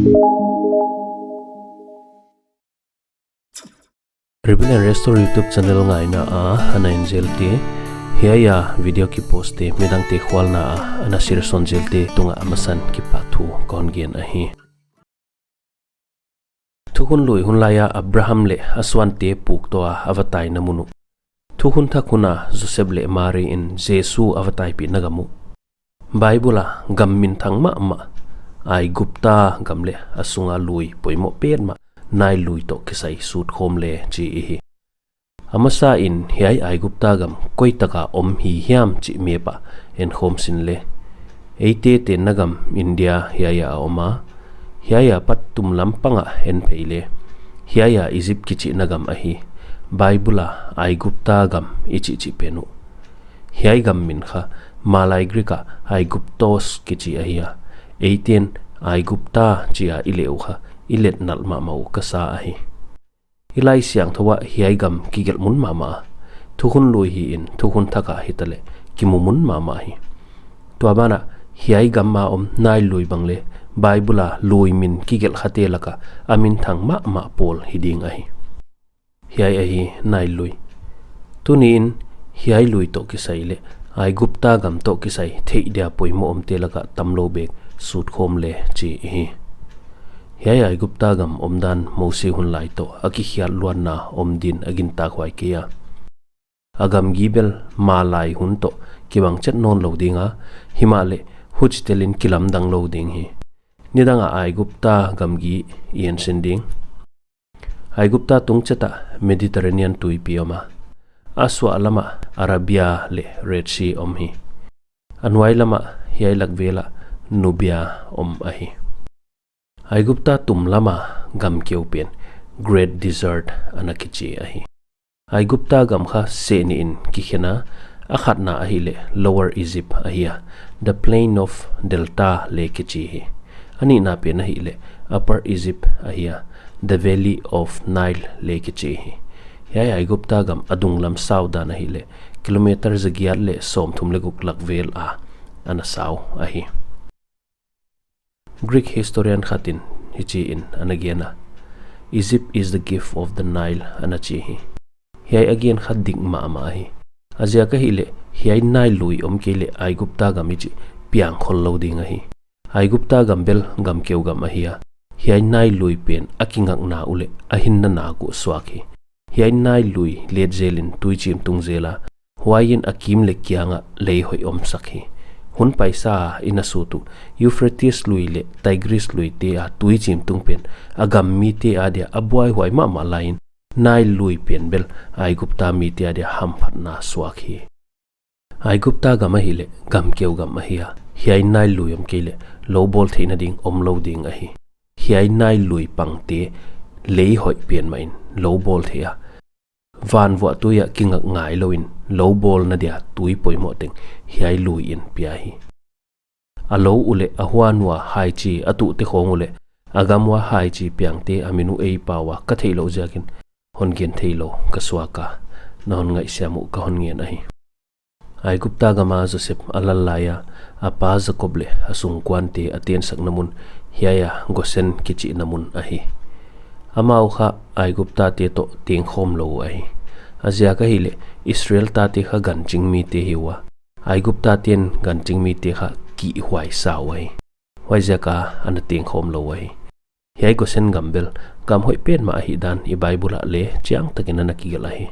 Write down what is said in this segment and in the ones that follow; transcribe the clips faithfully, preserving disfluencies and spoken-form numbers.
Rebuild and Restore YouTube channel ngaina a ana en zelte, hiai a video kipostte midangte khualna a ana share sawn zelte tungah a masan kipahthu kon gen ahi. Thukhun Lui hun laia Abraham leh a suante puk toh a a va taina mun uh. Thukhun Thak hun a Joseph leh Mary in Jesu a va taipihna gam uh. Bible a gam minthang mahmah Aigupta gam leh a sunga lui poimoh petmah Nile lui toh kisai sut khawm le chi ihi. A masa in hiai Aigupta gam koi taka om hi hiam chih map ah en khawm sin le. Eite tenna gam India hiai a om a, hiai a pat tum lam panga en phei le. Hiai a Egypt kichihna gam ahi. Bible a Aigupta gam i chihchih pen uh. Hiai gam min kha Malay Greek a Aiguptos kichi ahi a. Eiten Aigupta chi a i leh uh kha i let nalh mahmah uh ka sa ahi. I Laisiangthou ah hiai gam kigelh mun mahmah a. Thukhun Lui hi in Thukhun Thak ah hitaleh kimu mun mahmah hi. Tua banah hiai gam a om Nile lui bang le Bible a lui min kigelh khate laka a minthang mahmah pawl hi ding ahi. Hiai ahi Nile lui. Tuniin hiai lui toh kisai leh Aigupta gam toh kisai theih dia poimoh omte laka tamlou bek sut khawm le chi ihi. Hiai Aigupta gam omdan Mosi hun lai toh a kikhiat luanna om din a gintak huai kei a. A gamgi bel Malay hun toh kibang chet nawnlou ding a, himahleh huchitelin kilamdang lou ding hi. Nidang a Aigupta gamgi i en sin ding. Aigupta tung chet ah Mediterranean tuipi om a, a suahlam ah Arabia leh Red Sea om hi. A nuailam ah hiai lakvel ah Nubia om ahi. Aigupta tumlam a gam keu pen Great Desert ana kichi ahi. Aigupta gam kha seh nih in kikhen a, a khatna ahihleh Lower Egypt ahi a, The Plain of Delta le kichi hi. A nihna pen ahihleh Upper Egypt ahi a, The Valley of Nile le kichi hi. Hiai Aigupta gam a dunglam sau dan ahihleh kilometer zagiat leh sawmthum leh guk lakvel a ana sau ahi. Greek historian khat in hichiin ana gen a, "Egypt is the gift of the Nile," ana chi hi. Hiai a gen kha dik mahmah ahi. A ziak ahihleh hiai Nile lui om kei leh Aigupta gam i chih piang khollou ding ahi. Aigupta gam bel gam keu gam ahi a, hiai Nile lui pen a kingakna uh leh a hinna nak uh suak hi. Hiai Nile lui let zelin tuichim tung zel a, huaiin a kim leh kiangah lei hoih omsak hi. Hun paisa a i na sut uh Euphrates lui leh Tigris luite a tuichim tung pen a gam mite adia a buaihuai mahmah laiin, Nile lui pen bel Aigupta mite adia hamphatna suak hi. Aigupta gam ahihleh gam keu gam ahi a, hiai Nile lui om kei leh lou bawl theihna ding omlou ding ahi. Hiai Nile lui pangte lei hoih pen mahin lou bawl thei a, vanvuah tui ah kingak ngailouin lou bawlna dia tui poimoh teng hiai lui in pia hi. A lou uh leh a huan ua haichi a tuhte khawng uh leh a gam ua haichi piangte a min uh ei pau a ka theihlouh ziakin hon gen theilou ka suak a, na hon ngaihsiam uh ka hon ngen ahi. Aigupta gam a Joseph a lal laia a pa Jakob leh a sungkuante a tensakna mun hiai a Gosen kichihna mun ahi. Amau kha Aiguptate toh tengkhawm lou uh ahi. A ziak ahihleh Israel tate kha ganching mite hi ua, Aiguptaten ganching mite kha kihhuai sa uh ahi. Huaiziak a ana tengkhawm lou ahi. Hiai Gosen gam bel gam hoih petmah ahihdan i Bible ah leh chiangtakin ana kigelh ahi.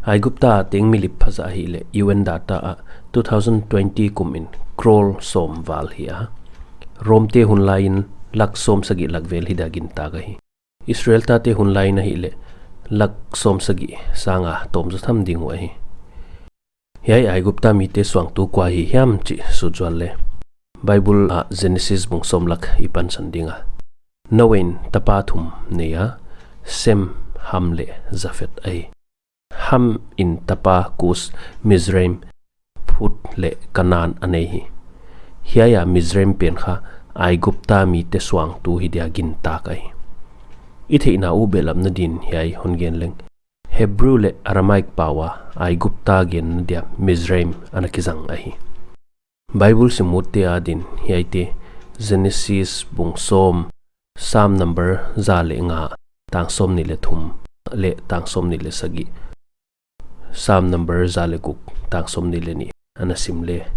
Aigupta a teng milip phazah ahihleh U N data ah two thousand twenty kumin crore sawm val hi a, Romte hun laiin lak sawmsagih lakvel hi dia gintak ahi. Israel tate hun laiin ahihleh lak sawmsagih sanga tawm zaw tham ding uh ahi. Hiai Aigupta mite suangtu kua hi hiam chih sut zual le, Bible ah Genesis bung sawm lak i pansan ding a, Noah in tapa thum nei a, Sem, Ham leh Jafet ahi. Ham in tapa Kus, Mizraim, Phut leh Kanan a nei hi. Hiai a Mizraim pen kha Aigupta mite suangtu hi dia gintak ahi. I theihna uh behlapna din hiai hon gen leng, Hebrew leh Aramaic pau a Aigupta genna dia Mizraim ana kizang ahi. Bible simmutte adin hiaite Genesis bung sawm, Sam number za leh nga, tang sawmnih leh thum leh tang sawmnih leh sagih. Sam number za leh guk, tang sawmnih leh nih ana sim le.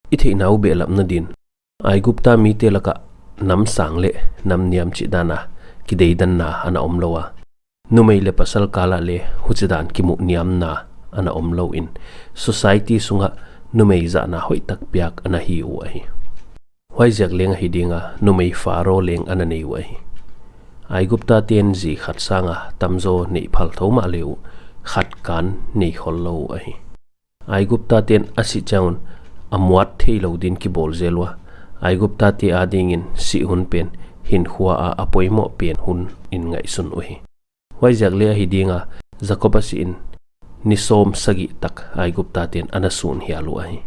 I theihna uh behlapna din, Aigupta mite laka nam sang leh nam niam chih dana kideidanna ana omlou a, numei leh pasal kala leh huchidan kimuhniamna ana omlou in, society sunga numei zahna hoihtak piak ana hi uh ahi. Huaiziak leng ahi dinga, numei Pharaoh leng ana nei uh ahi. Aiguptate'n zi khat sanga tamzaw neih phal thou mahle uh, khat kan nei khollou uh ahi. Aiguptate'n a sih chiang un a muat theilou din kibawl zel ua, Aiguptate adingin sih hun pen hinkhua a a poimoh pen hun in ngaihsun uhi. Huaiziak leng ahi dinga, Jakob a sih in ni sawmsagih tak Aiguptate'n ana sun hial uh ahi.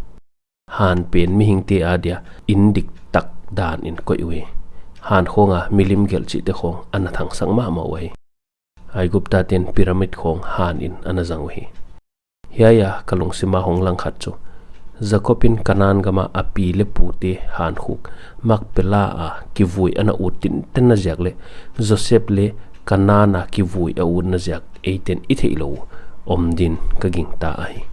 Han pen mihingte adia inn diktak dan in koih uhi. Han khawnga milim gelh chihte khawng ana thangsak mahmah uhi. Aiguptate'n pyramid khawng han in ana zang uhi. Hiaia ka lungsima hong lang khat chu, Jakob in Kanan gama a pi leh pute hankhuk Makpela a kivui ana ut tinten na ziak leh, Joseph leng Kanan a kivui a ut na ziak eite'n i theihlouh uh om din ka gingta ahi.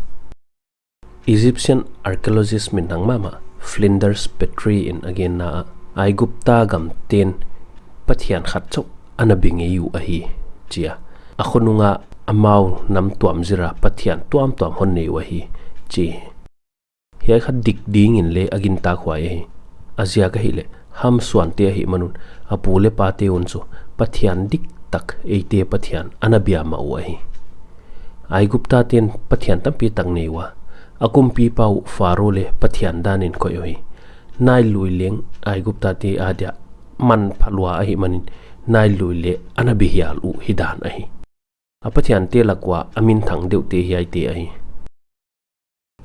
Egyptian archaeologist minthang mahmah Flinders Petrie in a genna ah, Aigupta gamte'n pathian khat chauh ana bia ngei uh ahi, chi a. A khonunga amau nam tuam zira pathian tuamtuam hon nei uh ahi, chi. Hiai kha dik dingin leng a gintakhuai ahi. A ziak ahihleh Ham suante ahihman un, a pu leh pate un chu pathian diktak eite pathian ana bia mah uh ahi. Aiguptate'n pathian tampitak nei ua, a kumpipa uh Pharaoh leng pathian danin koih uhi. Nile lui leng Aiguptate adia manpha lua ahihmanin, Nile lui leng ana bia hial uh hidan ahi. A pathiante lak ua a minthang deuhte hiaite ahi.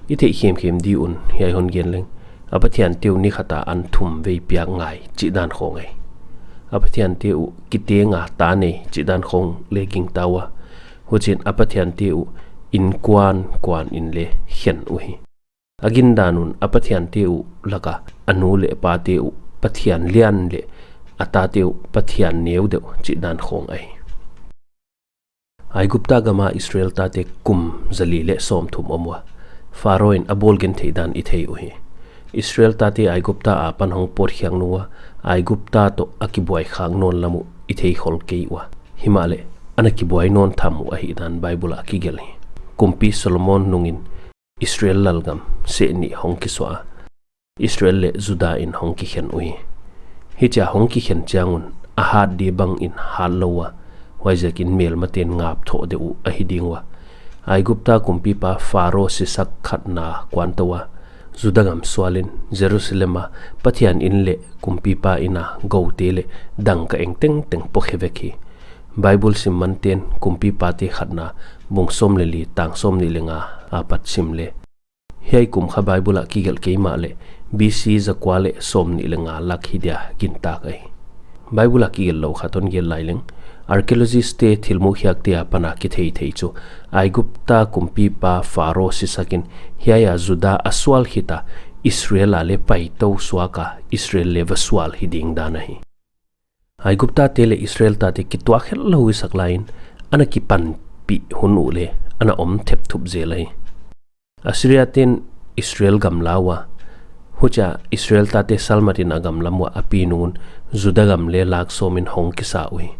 I theih khemkhem di un hiai hon gen leng, a pathiante uh ni khata an thum vei piak ngai chih dan khawng ahi. A pathiante uh kitenga ta nei chih dan khawng leng gingta ua, huchiin a pathiante uh innkuan kuan in leng khen uhi. A gindan un a pathiante uh laka a nu leh pate uh pathian lian leh a tate uh pathian neu deuh chih dan khawng ahi. Aigupta gama Israel tate kum zali leh sawmthum om ua, Pharaoh in a bawl genthei dan i thei uhi. Israel tate Aigupta apan hong pawtkhiak nung ua, Aigupta toh a kibuai khak nawn lam uh i thei khol kei ua. Himahleh, ana kibuai nawn tham uh ahihdan Bible ah kigelh hi. Kumpi Solomon nungin Israel lalgam seh nih hong kisuah a, Israel leh Judah in hong kikhen uhi. Hichia hong kikhen chiang un a hat di bangin hat lou ua, huaiziakin melmate'n ngap thoh deuh uh ahi ding ua. Aigupta kumpipa Pharaoh Sisak khatna kuan tou a, Judah gam sualin Jerusalem a Pathian inn leh kumpipa inn a goute leh dangka eng tengteng pawkhe vek hi. Bible sim mante'n Kumpipate khatna bung sawm leh li tang sawmnih leh nga apat sim le. Hiai kum kha Bible ah kigelh kei mahleh, B C zakua leh sawmnih leh nga lak hi dia gintak ahi. Bible ah kigelh lou khat hon gen lai leng, archaeologist te thilmuhkhiakte apana kithei thei chu, Aigupta kumpipa Pharaoh Sisak in hiaia Judah a sual khit a, Israel a leng paitou suak a, Israel leng va sual hi ding dan ahi. Aiguptate leh Israel tate kituak hetlou i sak laiin, ana kipanpih hun uh leng ana om thepthup zel ahi. Assyria te'n Israel gam la ua, huchia Israel tate salmat in a gam lam uah a pi nung un Judah gam leng lak sawmin hong kisa uhi.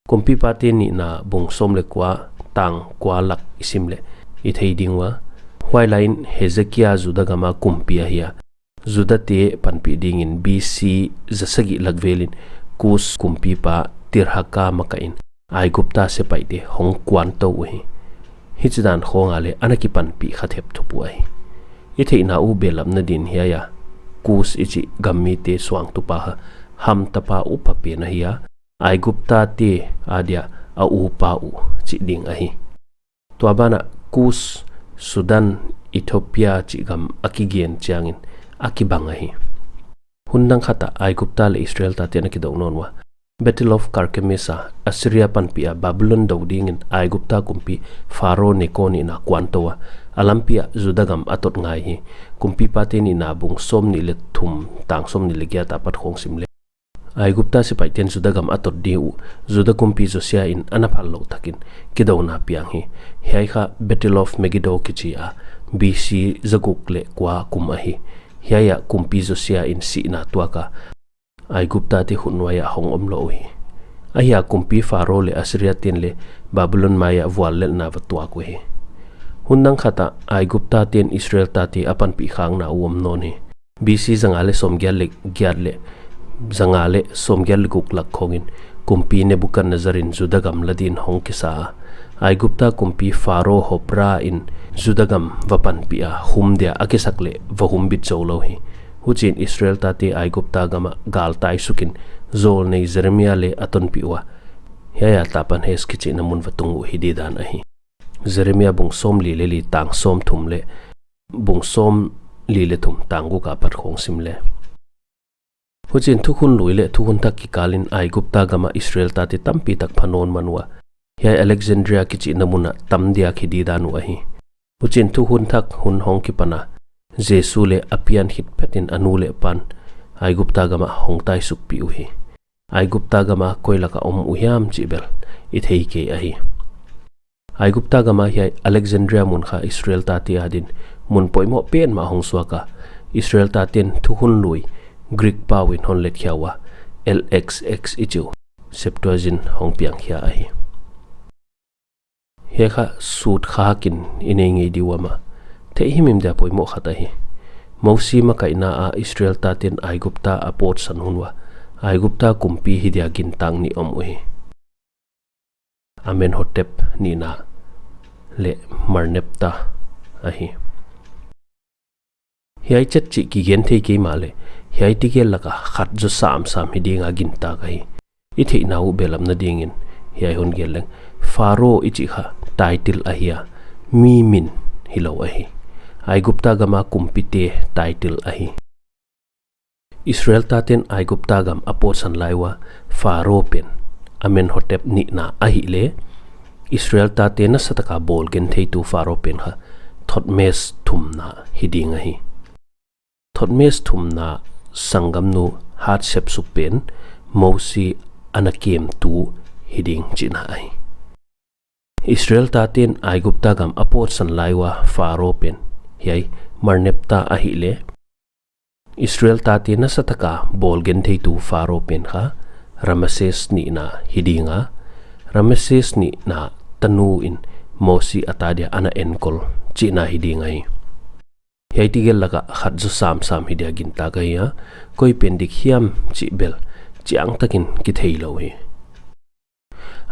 Kumpipate nihna bung sawm leh kua tang kua lak i sim leh i thei ding ua, huailaiin Hezekia Judah gama kumpi ahi a, Judate panpih dingin B C zasagih lak velin Kus kumpipa Tirhaka makaih in Aigupta sepaihte hong kuan tou uhi. Hichidan khawng a leng ana kipanpih kha thepthup uh ahi. I theihna uh behlapna din hiaia Kus i chih gammite suangtupa kha Ham tapa upa pen ahi a, Aiguptate adia a upa uh chih ding ahi. Tua banah Kus, Sudan, Ethiopia chih gam a kigen chiangin a kibang ahi. Hun dang khat ah Aigupta leh Israel tate'n a kidou nawn ua, Battle of Carchemish a Assyria panpih a Babylon dou dingin Aigupta kumpi Pharaoh Neko nihna kuan tou a, A lampi ah Juda gam a tot ngai hi. Kumpipa te nihna bung sawmnih leh thum tang sawmnih leh giat apat khong sim leh, Aigupta sipaiten Juda gam a tot di uh, Juda kumpi Josia in ana phal louh thakin kidouna piang hi. Hiai kha Battle of Megiddo kichi a, B C zaguk leh kua kum ahi. Hiai ah kumpi Josia in sihna tuak a, Aigupta te khut nuai ah hong om lou uhi. Ahia kumpi Pharaoh leh Assyria ten leh Babylon mai ah vuallelhna va tuak uhi. Hun dang khat ah Aigupta ten Israel tate a panpih khakna uh om nawn hi. B C zanga leh sawmgiat leh giat leh zanga leh sawmgiat leh guk lak khongin kumpi Nebuchadnezzar in Juda gam la din hong kisa a, Aigupta kumpi Pharaoh Hophra in Juda gam va panpih a, hum dia a kisak leh va humbit zou lou hi. Huchiin Israel tate Aigupta gam ah galtai sukin zawlnei Jeremia leh a tonpih ua, hiai a Tahpanhes kichihna mun va tung uh hi didan ahi. Jeremia bung sawmli leh li tang sawmthum leh bung sawmli leh thum tang guk apat khong sim leh. Huchiin thukhun lui leh thukhun thak kikalin Aigupta gam ah Israel tate tampi tak pha nawn man ua, hiai Alexandria kichihna mun ah tam diak hi didan uh ahi. Huchiin thukhun thak hun hong kipan a, Jesu leh a pian khit phetin a nu leh pan Aigupta gam ah hong taisukpih uhi. Aigupta gam a koi lak a om uh hiam chih bel i thei kei ahi. Aigupta gam a hiai Alexandria mun kha Israel tate adin mun poimoh pen mah hong suak a, Israel taten thukhun lui Greek pau in hon let khia ua, L X X i chi uh, Septuagint hong piang khia ahi. Hiai kha sut khakin i nei ngei di ua mah, theih himhim dia poimoh khat ahi. Mosi makaihna a Israel taten Aigupta a pawtsan hun ua, Aigupta kumpi hi dia gintak nih om uhi. Amenhotep nihna leh Merneptah ahi. Hiai chet chih kigen thei kei mahleh, hiai tegel lak a khat zaw samsam hi dinga gintak ahi. I theihna uh behlapna dingin hiai hon gen leng, Pharaoh i chih kha title ahi a, mi min hilou ahi. Aigupta gam a kumpite title ahi. Israel taten Aigupta gam a pawtsan lai ua Pharaoh pen Amenhotep nihna ahihleh, Israel tate nasataka bawl gentheitu Pharaoh pen kha Thutmose thumna hi ding ahi. Thutmose thumna sanggamnu Hatshepsut pen Mosi ana kemtu hi ding chihna ahi. Israel taten Aigupta gam a pawtsan lai ua Pharaoh pen hiai Merneptah ahihleh, Israel tate nasataka bawl gentheitu Pharaoh pen kha Rameses nihna hi dinga, Rameses nihna tanu in Mosi a ta dia ana enkol chihna hi ding ahi. Hiai tegel lak a khat zaw samsam hi dia gintak ahi a, koi pen dik hiam chih bel chiangtakin kitheilou hi.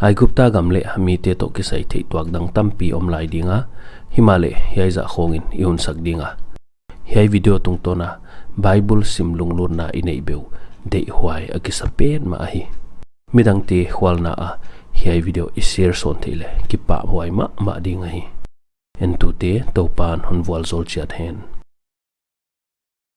Aigupta gam leh a mite toh kisai theih tuak dang tampi om lai dinga, himahleh hiai zah khongin i hunsak dinga. Hiai video tungtawna Bible sim lunglutna i neih beuh deihhuai a kisa petmah ahi. Midangte khualna a hiai video i share sawn theih leh kipahhuai mahmah ding ahi. Entute Toupan hon vualzawl chiat hen.